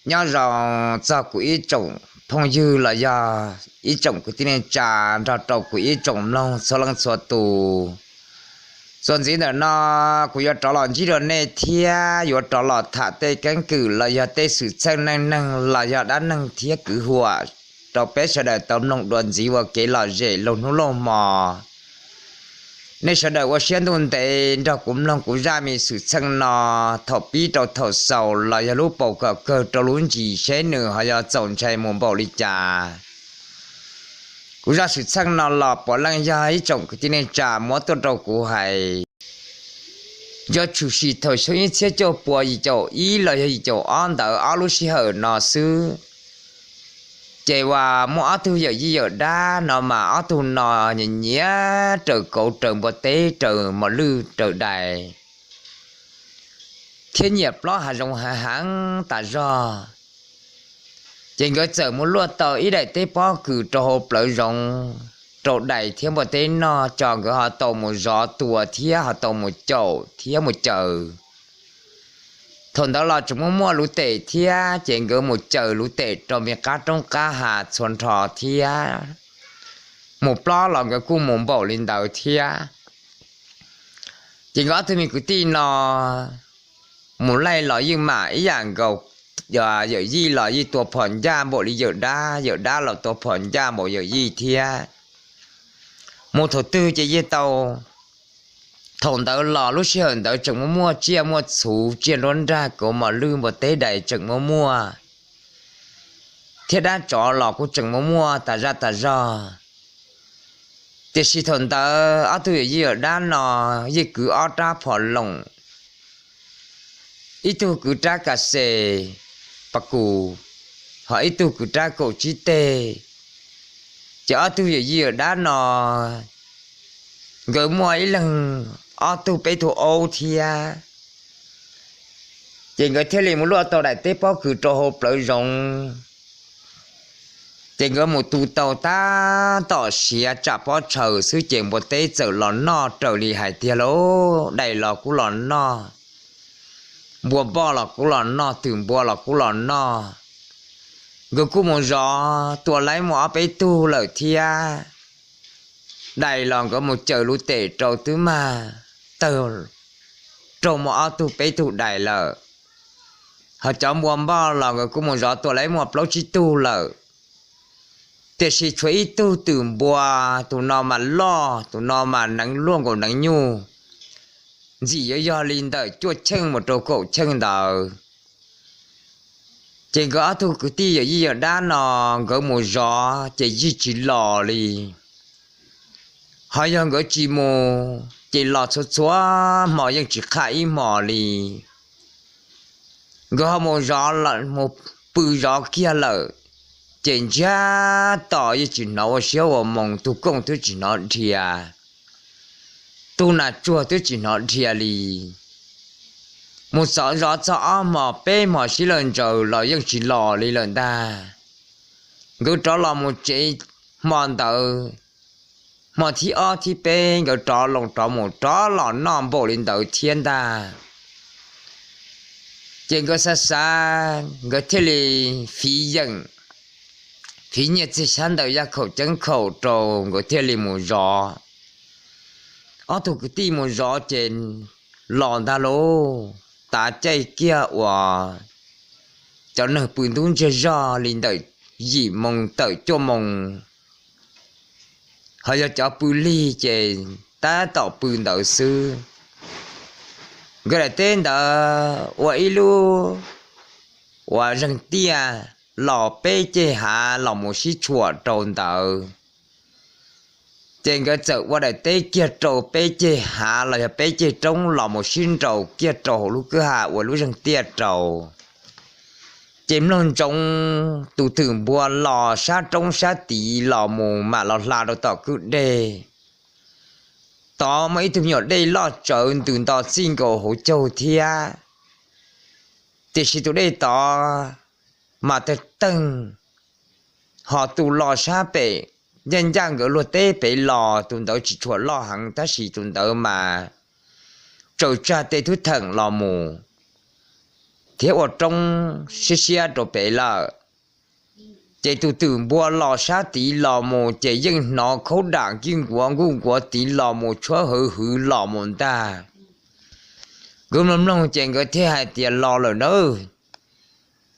Nyob zoo txog kuv ib tsoom phooj ywg los yog ib tsoom kwv tij neej tsa nrog rau kuv ib tsoom mloog txhua leej txhua tus. Txuas ntxiv ntawm no kuv yuav rov los ntsib rau nej thiab yuav rov los tham tej keeb kwm los yog tej xwm txheej neej neeg los yog dab neeg thiab kwv huam rau peb sawv daws tau mloog dua ntxiv ua kev lom zem laug hnub laug hmo. Nej sawv daws ua siab ntuj ntev nrog kuv mloog kuv zaj me xwm txheej no thaum pib rau thaum xaus los yog lub paus kom kawg rau lub ntsis seb nws ho yuav txaus ntshai mus npaum li cas. Kuv zaj xwm txheej no los puav leej yog ib tsoom kwv tij neej tsa muab tuaj rau kuv hais. Yuav tshwm sim thaum xyoo ib txhiab cuaj puas yim caum ib los yog yim caum ob ntawd ob lub sij hawm no xwb. Ces uas muaj ob tug yawm yij yawm dab no mas ob tug no nyiam nyiam raws kauv raws npua teb raws mos lwj raws dais thiab nyiam plob hav zoov hav heev tas zog. Ces nkawd txawm mus luaj tau ib daim teb pob kws rau hauv plawv zoov rau dais thiab npua teb noj tso nkawd ho tau mus zov tua thiab ho tau mus caum thiab mus caws. Thaum ntawd los tseem muaj muaj luv tes thiab ces nkawd mus caws luv tes rau me qab roob qab hav txhua nrho thiab mus plob los nkawd kuj mus npaum li ntawd thiab. Ces nkawd ob tug me kwv tij no mus laij los yeej mam ib yam nkaus, yawm yij los yeej tua phom ncaj npaum li yawm dab, yawm dab los tua phom ncaj npaum yawm yij thiab. Mus thaum twg ces yeej tau, thaum ntawd los lub sij hawm ntawd tseem muaj muaj tsiaj muaj txhu, tsiaj nruab nrag kauv mos lwj npua teb dais tseem muaj muaj thiab dab tsov los kuj tseem muaj muaj tas zaj tas zog. Tiam sis thaum ntawd ob tug yawm yij yawm dab no yeej kwv ob rab phom loos, ib tug kwv rab kas xes pas kus, ho ib tug kwv rab kaum tsib teg. Ces ob tug yawm yij yawm dab no nkawd muaj ib leeg ob tug peb tug aub thiab. Ces nkawd thiaj li mus luaj tau daim teb pob kws rau hauv plawv zoov. Ces nkawd mus tu tau tab tom siav tsam pob tshaws xwb ces npua teb txawm los noj raws li hais tiag lauj, dais los kuj los noj, npua npoj los kuj los noj, twm npua los kuj los noj. Nkawd kuj mus zov tua laib muaj ob peb tug lawm thiab. Dais los nkawd mus caws luv tes rau twb mag tawg raug muaj ob tug peb tug dais lawm. Ho cov npua npoj los nkawd kuj mus zov tua laib muaj plaub tsib tug lawm. Tiam sis tshuav ib tug twm npua, tus no mas loj, tus no mas neev luaj nkaus neev nyuj, ntxim yuav yog li ntawm cuaj cheej mus rau kaum cheej ntawd. Ces nkawd ob tug kwv tij yawm yij yawm dab no nkawd mus zov ces yeej tsis los li. Ho yog nkawd tsis mus ces los txhua txhua hmo yeej tsis qhaj ib hmos li. Nkawd ho mus zov, mus pw zov kiag lawm, ces ntsiag to yeej tsis hnov ua siab ua moos, tug kooj twb tsis hnov dhia, tug nas tsuag twb tsis hnov dhia li. Mus txov zov txog ob hmos peb hmos sib lawm ntsaws los yeej tsis los li lawm ntag. Nkawd rov los mus tsev hmo ntawd, hmo thib ob thib peb nkawd rov loo rov mus rov los noj npaum li ntawd thiab ntag. Ces nkawd xav xav nkawd thiaj li fiv yeem, fiv nyiaj txiag xyab ntawm yaj khaum ceeb khaum rau nkawd thiaj li mus zov. Ob tug kwv tij mus zov ces los ntag lauj, tav caij kiag uas cov neeg pw ntub ntsiag zog li ntawm yim moo tawm cuaj moo, ho yog cov pw lig ces tab tom pw ntawd xwb. Nkawd daim teb ntawd ua ib lub uas zeeg tiaj los peb ceg hav los mus sib tshuam rau ntawd. Ces nkawd txawm ua daim teb kiag rau peb ceg hav los yog peb ceg roob los mus sib nraus kiag rau hauv lub kwj ha ua lub zeeg tiaj rau. Ces mloog ntsoov tus twm npua los sab roob sab tid los mus mam los hla rau tom kwj dej. Tod muaj ib tug me nyuam dej loj tsawv ntws nto txij nkaus hauv caug thiab. Tiam sis tus dej tod mas tawg teeg, ho tus los sab pem ncaj ncaj nkawd luag teb pem los, tus ntawd tsis tshua loj heev tab sis tus ntawd mas tsaws tsag tej thwb theem los mus. thiab ua roob siab siab rau pem lawm. Ces tus twm npua los sab tid los mus ces yeej hnov khaub dam kij nkuav nkuj nkuav tid los mus tshuab hwv hwv los mus ntag. Nkawd mloog mloog ces nkawd thiaj hais tias los lawm nawb,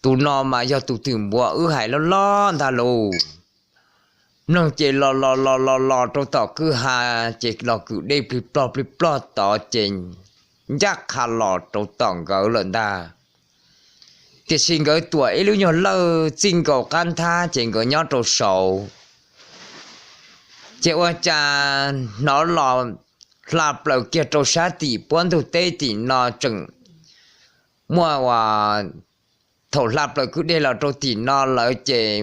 tus no mas yog tus twm npua wb hais loj loj ntag lauj. Mloog ces los los los los los rau tom kwj ha, ces los kwm dej plig plog plig plog tod ces ncaj qha los rau tom nkawd lawm ntag. Tiam sis nkawd tuam ib lub nyuag lawj txij nkaus qab nthab ces nkawd nyob rau saud. Ces ua cas hnov los hla plaws kiag rau sab tim puab ntug teb tim no tseem muaj uas, thaum hla plaws kwj deg los rau tim no lawm ces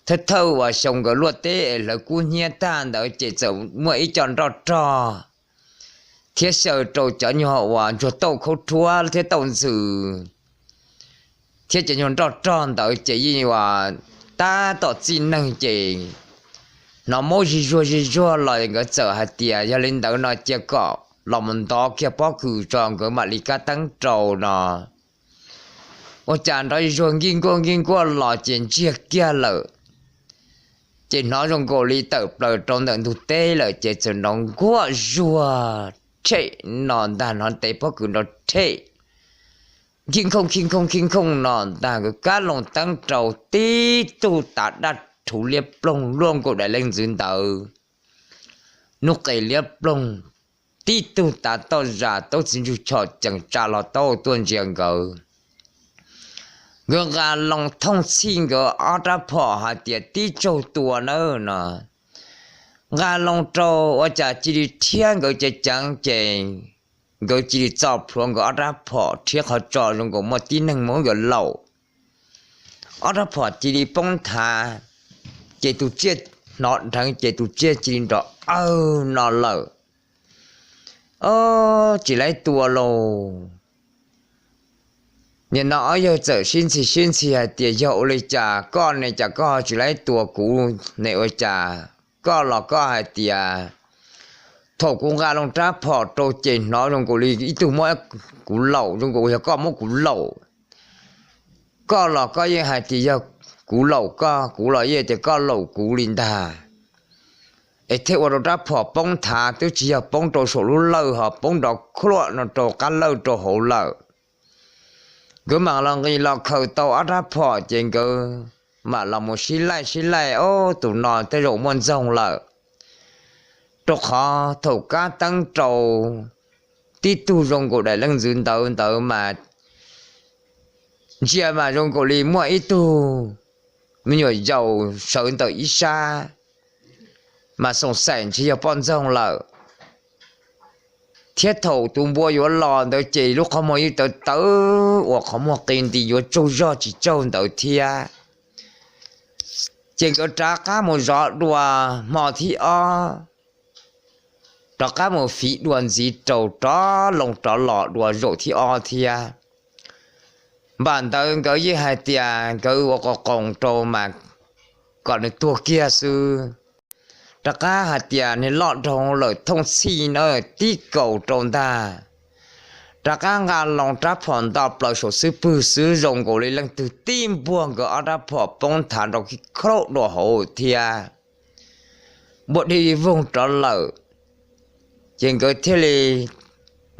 thawj thawj uas xyoo nkawd luaj teb es hlawv kub hnyiab tag ntawd ces txawm muaj ib co nroj rog thiab xyaw rau cov nyuag uas ntsuag tauj khaub rhuab thiab tauj ntxws thiab cov nyuag nroj rog ntawd ces yeej uas tab tom txij neeg ces hnov maub zig zuag zig zuag los nkawd txawm hais tias yog li ntawd no cia kom los mus ntov kiag pob kws tso nkawd mam li kab teeb rau no. Ua cas nrov zuag nkij nkuaj nkij nkuaj los ces ntsiag kiag lawm. Ces hnov zoo nkaus li tawm plaws rau ntawm ntug teb lawm ces txawm nrov nkuaj zuag rhem no ntag, hnov tes pob kws nrov rhem nkij nkooj nkij nkooj nkij nkooj no ntag. Nkawd kab loo teeb rau tib tug tav daj rhuv liab ploog luaj nkaus daim leej ntxwv ntawd, hnub qe liab ploog, tib tug tav toj zas taub txiv ntsug chom cees tsa hlo taub hau tuaj ntsia nkawd. Nkawd nqa loo thooj txhij nkawd ob rab phom hais tias tib tsaug tua nawb no. Nqa loo rau ua cas cia li rhiab nkawd ceev ceev ces nkawd cia li txo plhuav nkawd ob rab phom rhiab qhov tso zoo nkaus muaj tib neeg muab nkawd laum. Ob rab phom cia li poob nthav, ces tus tsiaj hnov dheev ces tus tsiaj cia li nrov awg no lawm. Ob, tsis laib tua lauj. Nim no ob yawg txawm sib ntxhi sib ntxhi hais tias yog ua li cas koj ne cas koj tsis laib tua kuv ne ua cas? Koj los koj hais tias thaum kuv nqa loo rab phom rau ces hnov zoo nkaus li ib tug muab kuv laum, zoo nkaus yog koj muab kuv laum. Koj los koj yeej hais tias yog kuv laum koj, kuv los yeej tias koj laum kuv li ntag. Es thiaj ua rau rab phom poob nthav, twb tsis yog poob rau saum lub lawj ho poob nrov khluaj no rau qab lawj rau hauv lawm. Nkawd mam los nqis los khaws tau ob rab phom ces nkawd mam los mus sib laij sib laij, ob, tus no tej zaum muaj ntxoog lawm. Rau qhov thaum kab teeb rau tib tug zoo nkaus daim leej ntxwv ntawd ntawd mas ntsia mas zoo nkaus li muaj ib tug me nyuam yaus sawv ntawm ib sab, mas xoom xaim ntshe yog poj ntxoog lawm. Thiab thaum tus npua yuav los ntawd ces lub qhov muag yeej tawv tawv uas qhov muag qi nti yuav tsaug zog tsis tsaug ntawd thiab. Ces nkawd rov qab mus zov dua hmo thib ob, rov qab mus fiv dua ntxiv rau rov loo rov los dua zaum thib ob thiab. Npam ntawd nkawd yeej hais tias nkawd ua qos qoos rau mas kom nws tuag kiag xwb. Rov qab hais tias nws loj dhau lawm thooj txhij na tib kaus rau ntag. Rov qab nqa loo rab phom nto plaws saum xub pwg xwb zoo nkaus li leej twg tib npuag nkawd ob rab phom poob nthav nrov kib khlaub dua hauv thiab. Npua dhia voog rov lawm, ces nkawd thiaj li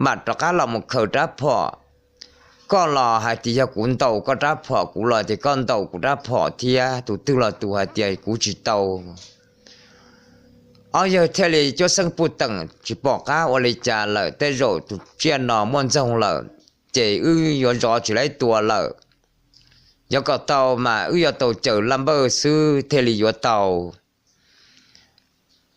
mam rov qab los mus khaws rab phom. Koj los hais tias yog kuv ntaus koj rab phom, kuv los tias koj ntaus kuv rab phom thiab, tus twg los tus hais tias kuv tsis tau. Ob yawg thiaj li cuab xeeb puj teem tsis pom qab ua li cas lawm, tej zaum tus tsiaj no muaj ntxoog lawm, ces wb yuav zov tsis laib tua lawm. Yuav kom tau mas wb yuav tau cawm laj npawj xwb thiaj li yuav tau.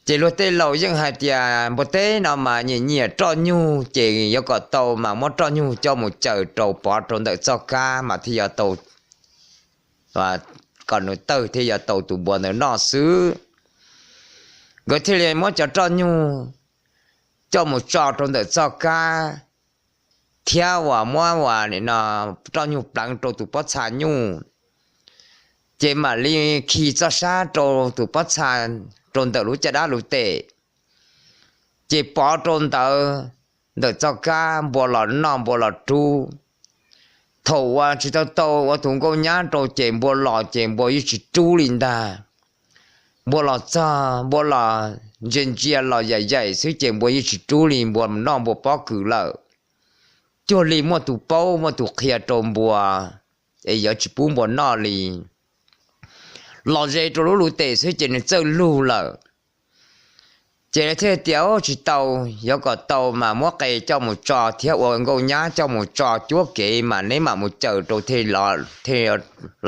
Ces luag tej laus yeej hais tias npua teb no mas nyiam nyiam roj nyuj, ces yuav kom tau mas muab roj nyuj coj mus cawm rau pov rau ntawm txoj kab mas thiaj yuav tau, kom nws tawg thiaj yuav tau tus npua ntawd noj xwb. Nkawd thiaj li muab cov roj nyuj coj mus tso rau ntawm txoj kab, thiab uas muab uas roj nyuj pleev rau tus pob txha nyuj, ces mam li khi txoj sab rau tus pob txha rau ntawm lub caj dab lub tes, ces pov rau ntawd, ntawm txoj kab npua los noj npua los rub. Thaum uas tsis tau tau ua tus nkauj nyab rau ces npua los ces npua yeej tsis rub li ntag. Npua los txog npua los ntsia ntsia los yaim yaim xwb ces npua yeej tsis rub li, npua noj npua pob kws lawm. Cuag li muaj tus paub muaj tus qhia rau npua es yuav tsis pub npua noj li. Los ze rau lub lub tes xwb ces nws txawj lug lawm. Ces lawv thiaj tias, Ub, tsis tau, yuav kom tau mas muab qe coj mus tso thiab ua nkauj nyab coj mus tso cuab kev mas neb mam mus caws rau thiaj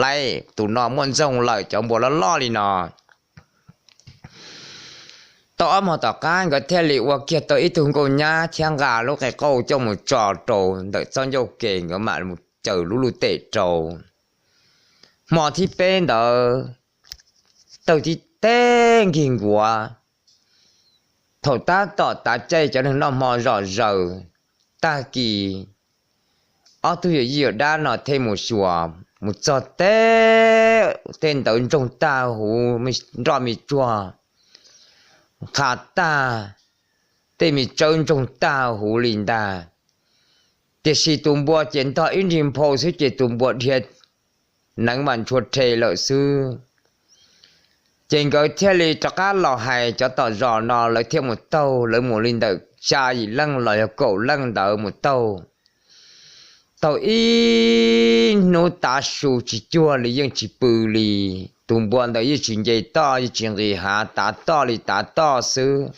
laib. Tus no muaj ntxoog lawm, cov npua loj loj li no. Tau ob hmo tom qab nkawd thiaj li ua kiag tau ib tug nkauj nyab thiab nqa lub qe qauj coj mus tso rau ntawm txoj ncauj ke, nkawd mam mus caws lub lub tes rau. Hmo thib peb ntawd tawg tib teg nkig nkuav. Thaum tab tom tav caij cov neeg noj hmo zom zaws, tag kis ob tug yawm yij yawm dab no thiaj mus xyuas, mus txog teb, tej ntawd ntsoog tag huv, nroj me tsuag qha tag, tej me tsawb ntsoog tag huv li ntag. Tiam sis tus npua ces ntog ib nrig nphau xwb ces tus npua dhia neev mas ntshua rhe lawm xwb. Ces nkawd thiaj li rov qab los hais cov tom zos no, lawv thiaj mus taug, lawv mus li ntawm xya yim leej los yog kaum leej ntawd mus taug. Taug ib hnub tav su tsis cuag li yeej tsis pw li, tus npua ntawd yeej tsis nce toj yeej tsis nqis hav, tav toj li tav toj xwb.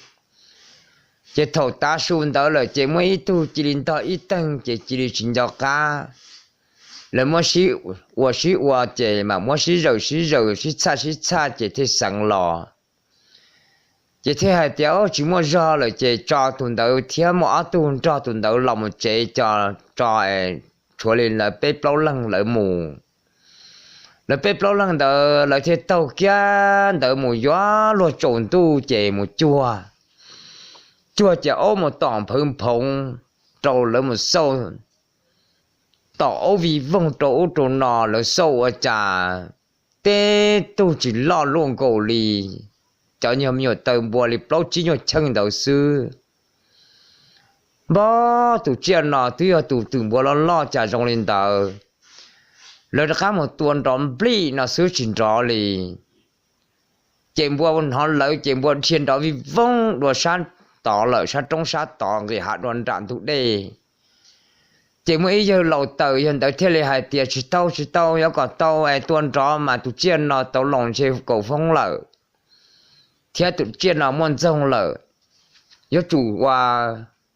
Ces thaum tav su ntawd lawm ces muaj ib tug cia li ntog ib teeg ces cia li tsis nco qab. Lawv muab sib ua sib ua ces mam muab sib zawm sib zawm sib txhaj sib txhaj ces thiaj xeev los. Ces thiaj hais tias, Ub, tsis muaj zog lawm ces tso tus ntawd thiab muaj ob tug nrog tus ntawd los mus tsev, tso, tshuav li lawv peb plaub leeg lawv mus. Lawv peb plaub leeg ntawd lawv thiaj taug kiag ntawd mus yuav luag tsaus ntuj ces mus cuag. Cuag ces aub mus tom nphawv nphoov rau, lawv mus xauj tom aub vij voog rau ub rau no, lawv xauj ua cas teb tug tsis loj luaj nkaus li, cov nyuag me nyuam taw npua li plaub tsib nyuag cheej ntawd xwb. Npab, tus tsiaj no twb yog tus twm npua loj loj cas zoo li ntawd. Lawv rov qab mus tua nrov nplij no xwb tsis nrov li. Ces npua hnov lawv ces npua dhia nrov vij voog dua sab tod lawm, sab roob sab tod nqis hav dua nram ntug dej. Ces muaj ib yawg laus taws yawg ntawd thiaj li hais tias, Tsis tau, tsis tau, yuav kom tau es tua nrov mas tus tsiaj no tau loos ntshe kaum foob lawm, thiab tus tsiaj no muaj ntxoog lawm. Yuav tsum ua,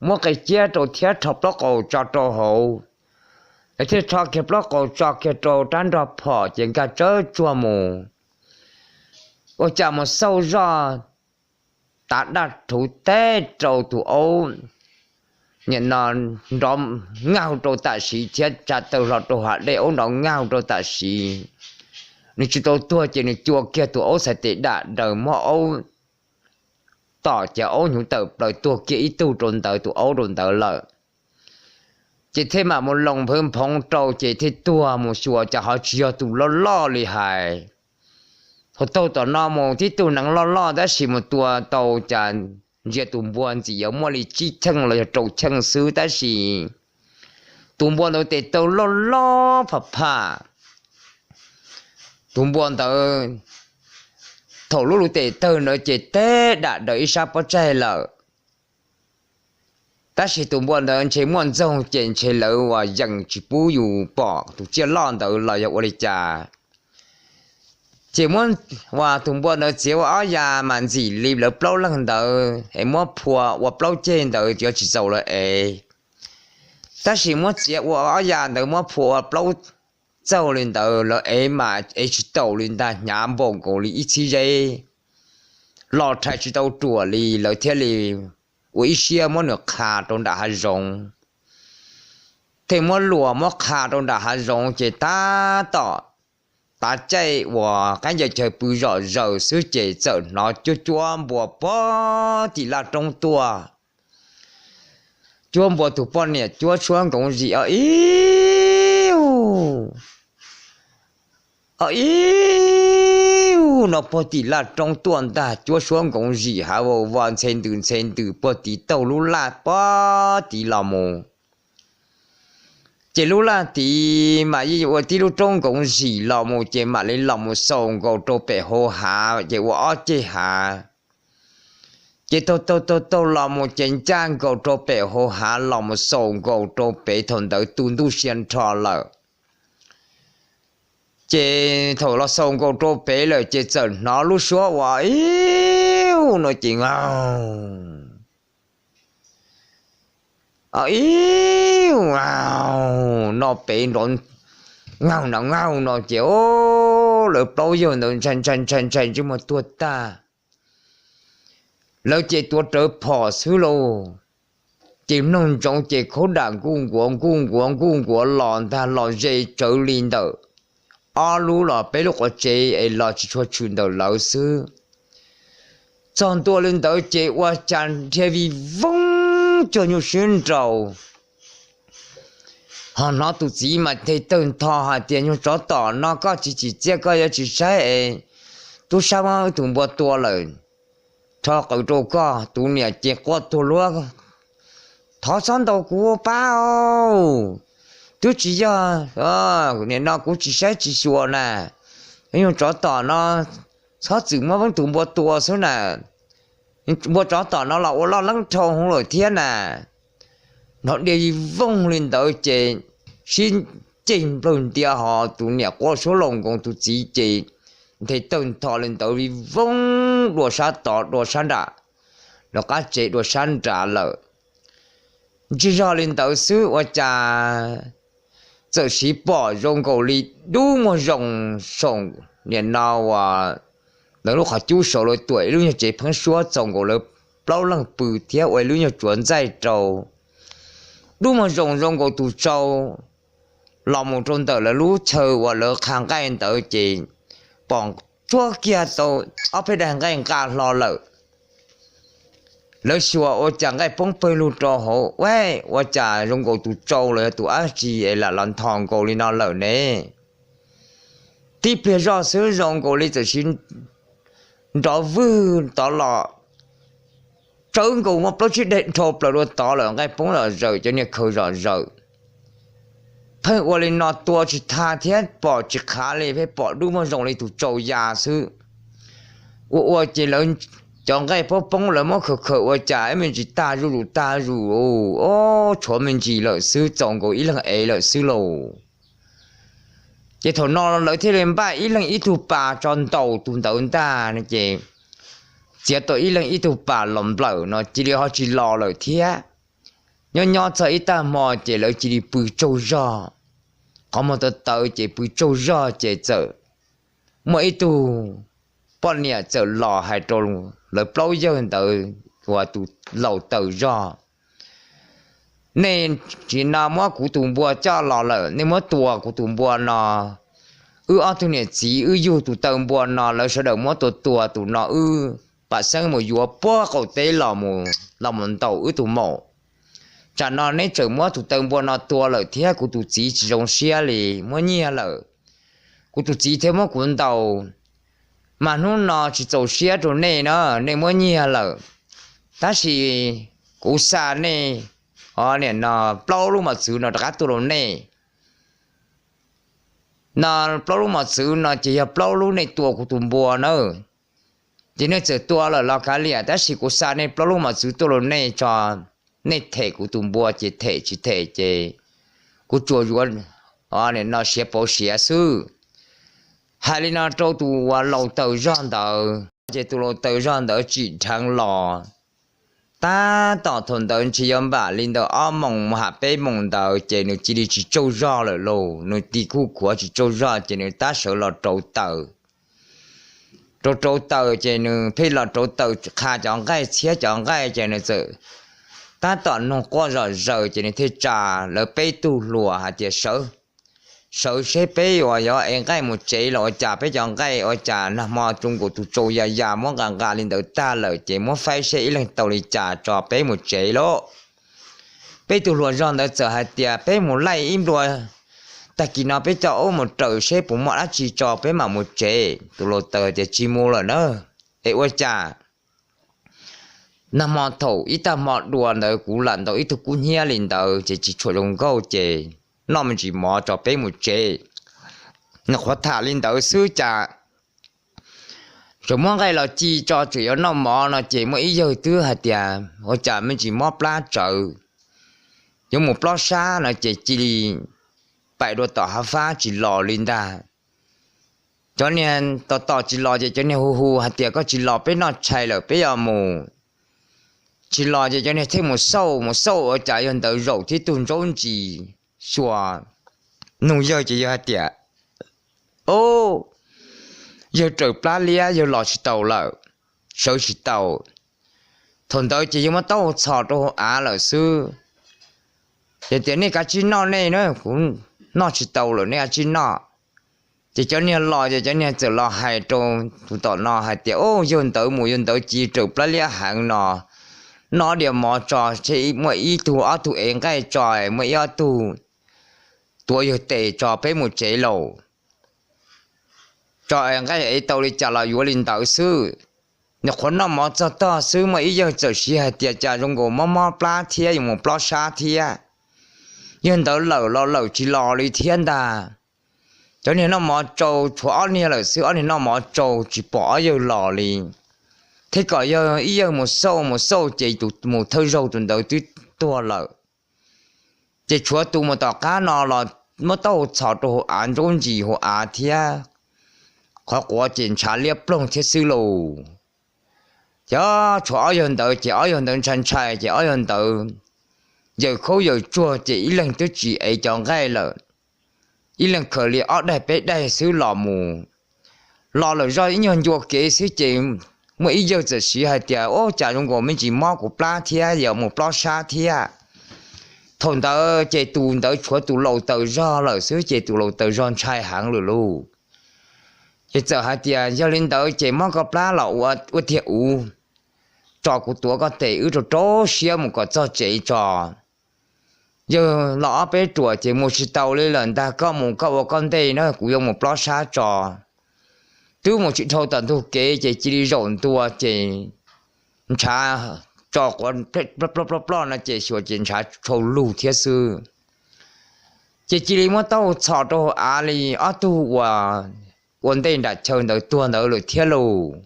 muab qe ciab rau thiab rho plaub qaus tso rau hauv. Lawv thiaj rho kiag plaub qaus tso kiag rau rab nrog phom ces nkag tsawv tsuag mus. Ua cas mus xauj zoj tav daj rhuv teb rau tus aub, nim no nrov ngaug rau tam sim thiab tsa taw hlo rau hav dej, aub nrov ngaug rau tam sim. Nws tsis tau tuag ces nws cua kiag tus aub txhais tes dam daws muab aub tom ces aub hnyuv tawm plaws tuag kiag ib tug rau ntawd, tus aub rau ntawd lawm. Ces thiaj mam mus loos nphawv nphoov rau ces thiaj tuag mus xyuas cas ho tsis yog tus loj loj li hais. Thaum taug tom no mus tib tug neev loj loj tab sis mus tua tau cas ntsia tus npua ntxim yuav muaj li tsib cheej los yog rau cheej xwb tab sis tus npua ntawd tes taw loj loj pham pham. Tus npua ntawd thaum lub lub tes tawg ntawd ces teb dam daws ib sab pob tsaig lawm. Tab sis tus npua ntawd ntshe muaj ntxoog ces ntshe lawv uas yees tsis pub yus pom tus tsiaj loj ntawd los yog ua li cas. Ces muab, uas tus npua ntawd txiav ua ob ya mas ntxim li lawv plaub leeg ntawd es muab phua ua plaub ceg ntawd yuav tsis txaus lawv ev. Tab sis muab txiav ua ob ya ntawd muab phua ua plaub txaug li ntawd lawv ev mas ev tsis taus li ntag, hnyav npaum nkaus li ib txhib zeb, los rhais tsis tau ruam li, lawv thiaj li ua ib siab muab nws qha rau nram hav zoov. Thiaj muab luas muab qha rau nram hav zoov ces tab tom tav caij uas qaib ncaws chaw pw zom zaws xwb ces txawm hnov cuab cuab npua puag tim laj roob tuaj. Cuab npua tus poj niam cuab suab nkoov zim o ib u, o ib u no puag tim laj roob tuaj ntag, cuab suab nkoov zim hav vau vo ntxhe ntws ntxhe ntws puag tim taug lub laj puag tid los mus. Ces lub laj tid mas yeej ua tib lub roob nkoov zim los mus ces mam li los mus xaus nkaus rau pem hauv hav ces ua ob ceg hav. Ces taug taug taug taug los mus ces ncaj nkaus rau pem hauv hav los mus xaus nkaus rau pem thaum ntawd tu ntuj sia nrho lawm. Ces thaum los xaus nkaus rau pem lawm ces txawm hnov lub suab ua ib no ces ngaug, ib no pem nrov, ngaug no ngaug no ces o, lawv plaub yawg ntawd ntshai ntshai ntshai ntshai ntsej muag tuag tag. Lawv ces tuav rawv phom xwb lauj. Ces mloog ntsoov ces khaub dam nkuj nkuav nkuj nkuav nkuj nkuav los ntag los ze tsawv li ntawm ob lub los peb lub quav tsev es los tsis tshua tshwm ntawm lawv xwb. Txog ntua li ntawd ces ua cas dhia vij voog cuag nyuj sib nraus. Ho hnov tus txiv mas nthe tawg ntho hais tias, Nyuag tsov tom no, koj tsis tsim txiaj koj yuav tsis saib es tub sab muab wb tus npua tua lawm, rho qws rau koj. Tus niam ces quaj tuag luag, Thov txhob ntaus kuv pab os, twb tsis yog, nim no kuv tsis saib tsis xyuas na. Nyuag tsov tom no txhob txwm muab wb tus npua tua xwb na, npua tsov tom no los ua loj leeb dhau hwv lawm thiab na. Hnov dhia vij voog li ntawd ces sib ceg nplawg ntia ho tus niam quaj suab laus nkoos, tus txiv ces nthe tawg ntho li ntawd vij voog dua sab tod dua sab nram, lawv qab tsev dua sab nrad lawm. Ntsig zog li ntawd xwb ua cas txawm siv pom zoo nkaus li dub muag zoo, saum nim no uas lawv lub qhov cub saud lawv tuam ib lub nyuag tsev pheeb suab txaus nkaus lawv plaub leeg pw thiab ua ib lub nyuag tsuav ntxaij rau. Dub muag zoo zoo nkaus tus tsau los mus rau ntawm lawv lub chaw uas lawv qha nqaij ntawd ces pom tsuag kiag tau ob peb daim nqaij nqa hlo lawm. Lawv xyuas ua cas nqaij poob pawg lug rau hauv, ua cas zoo nkaus tus tsau los yog tus dab tsi es lam los ntho nkaus li no lawm ne. Tib pliag zoj xwb zoo nkaus li txawm sis nrov vwg tod los, tsawv nkaus muaj plaub tsib daim dhau plaws dua tod lawm, nqaij poob zom zaws, cov niag khaws zom zaws. Pheej ua li no tua tsis tag thiab pom tsis qhav li, pheej pom dub muag zoo li tus tsau ya xwb. Ua ua ces lawv cov nqaij poob poob lawv muab khaws khaws ua cas ib me ntsis tag zuj zus tag zuj zus, tshuav me ntsis lawm xwb, txaus nkaus ib leeg ev lawm xwb lauj. Ces thaum no lawv thiaj li npaj ib leeg ib tug pas tso ntaus tus ntawd ntag no ces txiav tau ib leeg ib tug pas los nplawm no cia li ho tsis los lawm thiab. Nyob nyob txog ib tag hmo ces lawv cia li pw tsaug zog. Qhov muag tawv tawv ces pw tsaug zog ces txawm muaj ib tug poj niam txawm los hais rau lawv plaub yawg ntawd uas tus laus taws zog, Nej tsis no muab kuv tus npua coj los lawm, nej muab tua kuv tus npua no. Wb ob tug niam txiv wb yug tus taw npua no lawv sawv daws muab tua tua tus no, wb pam xeeb mus yuav puag qaum teb los mus ntaus wb tus maum. Tsam no neb tseem muab tus taw npua no tua lawm thiab kuv tus txiv tsis zoo siab li, muab nyiag lawm. Kuv tus txiv thiaj muab kuv ntaus, mas hnub no tsis txaus siab rau nej na, nej muab nyiag lawm. Tab sis kuv xa nej, o, nim no plaub lub mos txwv no rov qab tuaj rau nej. No plaub lub mos txwv no ces yog plaub lub nej tua kuv tus npua na. Ces nej txawm tua lawm los kav liam, tab sis kuv xa nej plaub lub mos txwv tuaj rau nej tso, nej them kuv tus npua ces them, tsis them ces kuv tsuas yuav, o, nim no siav pauv siav xwb. Hais li no rau tus uas laus taws zog ntawd ces tus laus taws zog ntawd tsim dheev los. Tab tom thaum ntawd ntshe yuav npam li ntawm ob moos mus ham peb moos ntawd ces nws cia li tsis tsaug zog lawm lauj, nws cia kuj khuav tsis tsaug zog ces nws tab sawv los rauv taws. Rauv rauv taws ces nws pheej los rauv taws qha cov nqaij, txhiab cov nqaij ces nws txawm tab tom noog quaj zom zaws ces nws thiaj tsa lawv peb tug hluas hais tias, Sawv seb peb uas yuav ev nqaij mus tsev los ua cas, peb cov nqaij ua cas nag hmo tsu nkaus tus tsau ya ya muab nqa nqa li ntawd tag lawm ces muab faib seb ib leeg tau li cas tso peb mus tsev lauj. Peb tug hluas zog ntawd txawm hais tias, Peb mus laij ib nplua, tag kis no peb coj aub mus raws seb puas muaj dab tsi tso peb mam mus tsev. Tus laus taws tias, Tsis mus lawm na, es ua cas nag hmo thaum ib tag hmo dua ntawd kuv lam ntaus ib tug kub hnyiab li ntawd ces tsis tshua zoo nkauj ces noj me ntsis mov tso peb mus tsev. Nws qhuav tham li ntawd xwb cas tseem muab nqaij los ci tso tseem yuav noj mov no ces muaj ib yawg twb hais tias ua cas me ntsis mob plab tsawv, yuav mus plob sab no ces cia li paim dua tom hav fab tsis los li ntag. Cov niag tos tos tsis los ces cov niag hu hu hais tias koj tsis los peb noj tshais lawm peb yuav mus. Tsis los ces cov niag thiaj mus xauj mus xauj ua cas yog ntawd zaum thiab tug ntsaub ntsis xyuas nug yawg ces yawg hais tias, o, yawg raws plab liab yawg los tsis taus lawm, sawv tsis taus. Thaum ntawd ces yawg muab taub hau txhos rau hauv av lawm xwb. Ces tias nej kav tsij noj nej na, kuv noj tsis tau lawm nej kav tsij noj. Ces cov niag los ces cov niag txawm los hais rau tus tom no hais tias, o, yawg ntawd mus yawg ntawd ci raws plab liab heev no, noj diav mov tso, muaj ib tug ob tug ev nqaij tso, muaj ib ob tug tuav yawg tes tso peb mus tsev lauj. Tso nqaij ev tau li cas los yuav li ntawd xwb. Nws qhuav noj mov txog tog xwb muaj ib yawg txawm siv hais tias cas zoo nkaus mob mob plab thiab yuav mus plob sab thiab. Yawg ntawd lawm los lawm tsis los li thiab ntag. Cov niag noj mov tsau tshuav ob niag lawm xwb, ob niag noj mov tsau tsis pom ob yawg los li. Thiab kom yog ib yawg mus xauj mus xauj ces tus mus thawj zaug tus ntawd twb tuag lawm. Ces tshuav tus mus tom qab no los muab taub hau txhos rau hauv av ntsaub ntsis hauv av thiab, qhov quav ces ntshav liab ploog thiab xwb lauj. Ces tshuav ob yawg ntawd ces ob yawg ntawd ntshai ntshai ces ob yawg ntawd yawm khaub yawm tsuag ces ib leeg twb tsis ev cov nqaij lawm, ib leeg khaws li ob daig peb daig xwb los mus. Los lawm zoj ib nyuag ncua kev xwb ces muaj ib yawg txawm siv hais tias, o, cas zoo nkaus me ntsis mob kuv plab thiab yuav mus plob sab thiab. Thaum ntawd ces tus ntawd tshuav tus laus taws zog lawm xwb ces tus laus taws zog ntshai heev lawm lauj. Ces txawm hais tias yog li ntawd ces mob koj plab los ua tiag uv, tso kuv tuav koj tes wb rau rau siab mus kom txog tsev tso. Yawg los ob peb ruam ces mus tsis tau li lawm ntag, koj mus koj ua koj ntej na, kuv yuav mus plob sab tso. Twb mus tsis dhau tom ntug kev ces cia li zaum ntua ces ntshav tso quav ploj ploj ploj no ces xyuas ces ntshav tshau lug thiab xwb. Ces cia li muab taub hau txhos rau hauv av li ob tug ua ntej nram chaw ntawd tuag ntawd lawm thiab lauj.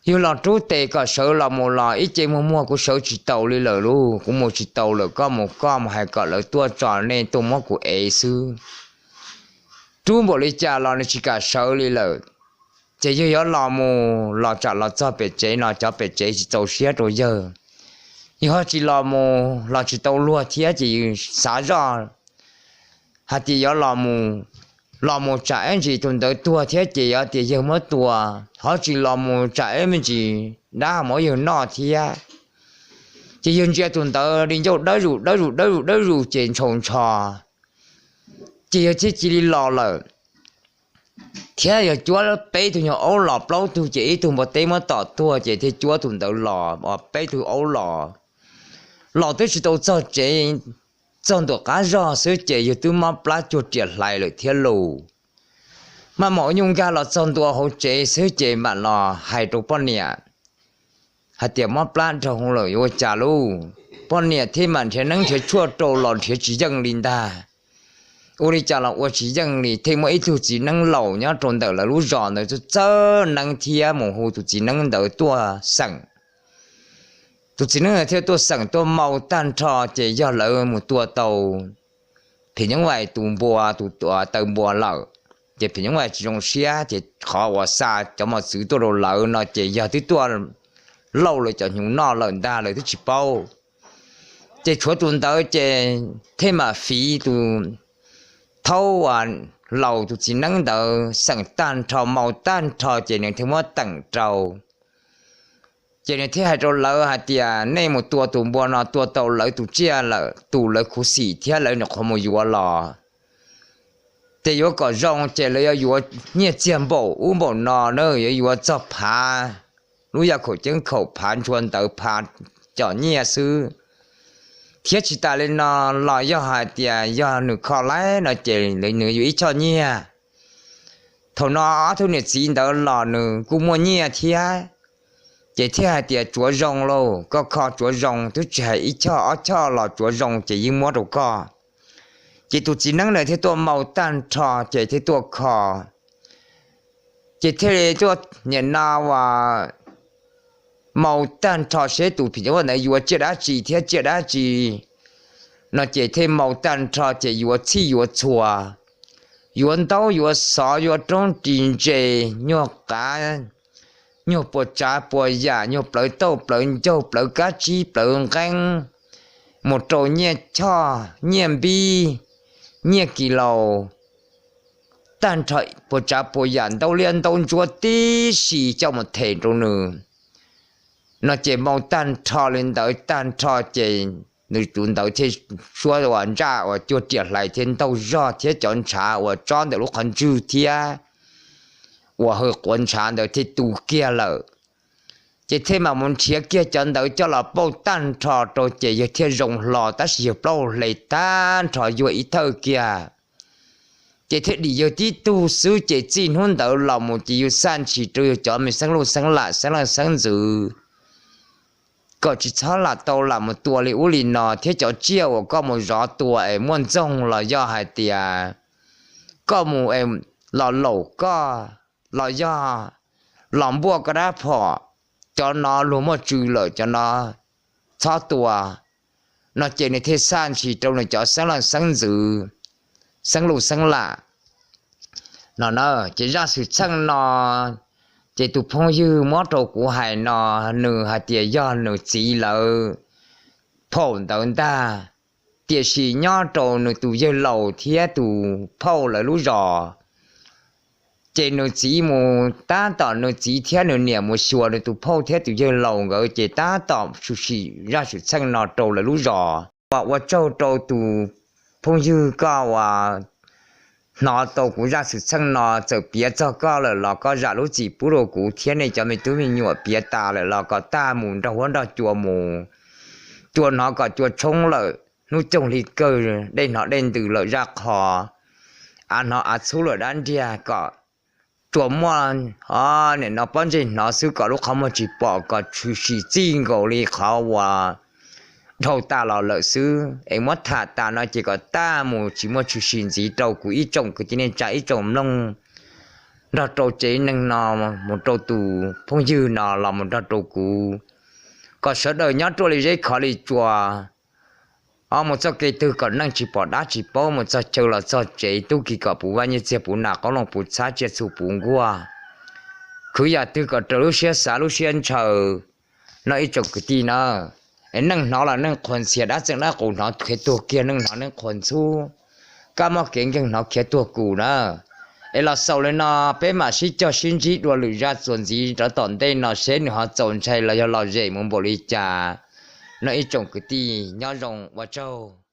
Yawg los rub tes kom sawv los mus los ib ce muag muag kuv sawv tsis taus li lawm lauj, kuv mus tsis taus lawm, koj mus koj mus hais kom lawv tuaj tso nej tuaj muab kuv ev xwb. Rub npaum li cas los nws tsis kam sawv li lawm. Ces yawg yuav los mus los tsam los txog pem tsev no cov pem tsev tsis txaus siab rau yawg. Yawg ho tsis los mus los tsis tau luag thiab ces yawg xav zoj hais tias yuav los mus, los mus tsam ib ntsis tus ntawd tuag thiab ces yog tias yawg muab tua, ho tsis los mus tsam ib me ntsis dab muab yawg noj thiab. Ces yawg ntsia tus ntawd li ncauj dawb zus dawb zus dawb zus dawb zus ces ntshaus ntsho, ces yawg thiaj cia li los lawm. Thiab yawg cuab peb tug nyuag aub los plaub tug ces ib tug npua teb muab tom tuag ces thiaj cuab tus ntawd los peb tug aub los. Los twb tsis tau txog tsev, txog ntua qab zog xwb ces yawg twb mob plab cuag riam hlais lawm thiab lauj. Maj mam nyuj nkag los txog ntua hauv tsev xwb ces mam los hais rau poj niam hais tias mob plab nrog hauv lawm yuav ua cas lauj. Poj niam thiaj mam nrhiav neeb nrhiav tshuaj rau los nrhiav tsis yeej li ntag. Ua li cas los ua tsis yeej li, thiaj muaj ib tug txiv neeb laus nyob rau ntawm lawv lub zos ntawd txawj txawj neeb thiab mus hu tus txiv neeb ntawd tuaj xeem. Tus txiv neeb ntawd thiaj tuaj xeem tuaj mau tag nrho ces yog lawv mus tua tau phim nyuj vais tus npua tus taw npua lawm. Ces phim nyuj vais tsis zoo siab ces qhov uas xa cov mos txwv tuaj rau lawv no ces yog twb tuaj lauj lawv cov hnyuv noj lawm ntag lawv twb tsis paub. Ces tshuav tus ntawd ces thiaj mam fiv tus thaub laus tus txiv neeb ntawd xeem tag nrho mau tag nrho ces nws thiaj muab teem rau. Ces nws thiaj hais rau lawv hais tias nej mus tua tus npua no tua tau lawv tus tsiaj lawm, tus lawv khuv xim thiab lawv nyuam qhuav mus yuav los. Ces yuav kom zoo ces lawv yuav yuav nyiaj txiag npaum ub npaum no na, yuav yuav txog phav lub yaj khaum ceeb khaum, phav ntshua ntawv, phav com nyiaj xwb. Thiab tsis tas li no los yog hais tias yog nws kho laib no ces nws yuav ib choj nyiaj. Thaum no ob tug niam txiv ntawd los nws kuj muaj nyiaj thiab. Ces thiaj hais tias tsuav zoo lauj, koj kho tsuav zoo, twb tsis hais ib choj ob choj los tsuav zoo ces yeej muab rau koj. Ces tus txiv neeb ntawd thiaj tuaj mau tag nrho ces thiaj tuaj kho. Ces thiaj li tuaj niam no uas mau tag nrho seb tus phim nyuj vaj ntawd yuav tsiaj dab tsi thiab tsiaj dab tsi no ces thiaj mau tag nrho ces yuav txhij yuav txhua, yuav ntaub yuav xov, yuav roob ris ntses, nyuag qav, nyuag puas tsav puas yam, nyuag plawv tauj plawv ncaug, plawv kab tsib plawv nqeeb, mus rau nyiaj choj nyiaj npib, nyiaj kis laus, tag nrho puas tsav puas yam, ntaub liab ntaub ntsuab tib si coj mus them rau nws no ces mau tag nrho li ntawd tag nrho ces nws tus ntawd thiaj suab uas ntsaj uas cuag riam hlais thiab ntaug zog thiab cov ntshav uas tsob ntawm lub qhov ntswg thiab uas hawj quav ntshav ntawd thiaj tu kiag lawm. Ces thiaj mam mus nrhiav kiag cov ntawd coj los pauj tag nrho rau ces yawg thiaj zoo hlo tab sis yawg plaub hau hle tag nrho yuag ib thawj kiag. Ces thiaj dim yawg tib tug xwb ces txij hnub ntawd los mus ces yawg xaj ntshis rau yawg cov me xeeb luj xeeb lam xeeb leej xeeb ntxwv kom tsis txhob lam tau lam mus tua li ub li no thiab cov tsiaj uas koj mus zov tua es muaj ntxoog los yog hais tias koj mus es los laum koj los yog los npuaj koj dab phom, cov no luag muaj tswv lawm cov no txhob tua no ces nws thiaj xaj ntshis rau nws cov xeeb leej xeeb ntxwv, xeeb luj xeeb lam no na. Ces zaj xwm txheej no ces tus phooj ywg muab rau kuv hais no nws hais tias yog nws txiv lawv phauj ntawd ntag, tiam sis nyob rau nws tus yawg laus thiab tus phauj lawv lub zos ces nws txiv mus tab tom nws txiv thiab nws niam mus xyuas nws tus phauj thiab tus yawg laus nkawd ces tab tom tshwm sim zaj xwm txheej no rau lawv lub zos. Ua tsaug rau tus phooj ywg koj uas hnov tau kuv zaj xwm txheej no, txawm piav txog koj lawm los koj zam lub txim pub rau kuv thiab nej cov me tub me nyuam, piav tas lawm los kom tag mus nrog huab nrog cua mus. Cua hnov kom cua tshoob lawm hnub coog hli kawg, dej hnov dej ntws lawm zaj qho, av hnov av txhub lawm dab nriag kom tsuas muaj nim no pob ntseg hnov xwb kom lub qhov muag tsis pom kom tshwm sim txij nkaus li qhov uas dhau tas los lawm xwb es muab tham tas no ces kom tag mus tsis muaj tshwm sim ntxiv rau kuv ib tsoom kwv tij neej tsa ib tsoom mloog nrog rau tsev neeg no mus rau tus phooj ywg no los mus nrog rau kuv, kom sawv daws nyob ruaj li zeb khov li tsua. Ob mus txoj kev twg kom neej tsis pom dab tsis paub, mus txog chaw los txog tsev tub ki kom puv vaj nyiaj txiag puv nas qoob loo puv txhab tsiaj txhu puv nkuaj, khwv yam twg kom raws lub siab xav lub siab ntshaw no ib tsoom kwv tij na. Es neej hnov los neej qhuas ntxhias, dab txeej dab qus hnov khiav tuag kiag, neej hnov neej qhuas ntxhub, kab mob kev nkeeg hnov khiav tuag kuj na. Es los xaus li no, peb mam sib cog sib ntsib dua lwm zaj txuas ntxiv rov tom ntej no seb nws ho txaus ntshai los yog lom zem mus npaum li cas no ib tsoom kwv tij nyob zoo ua tsaug.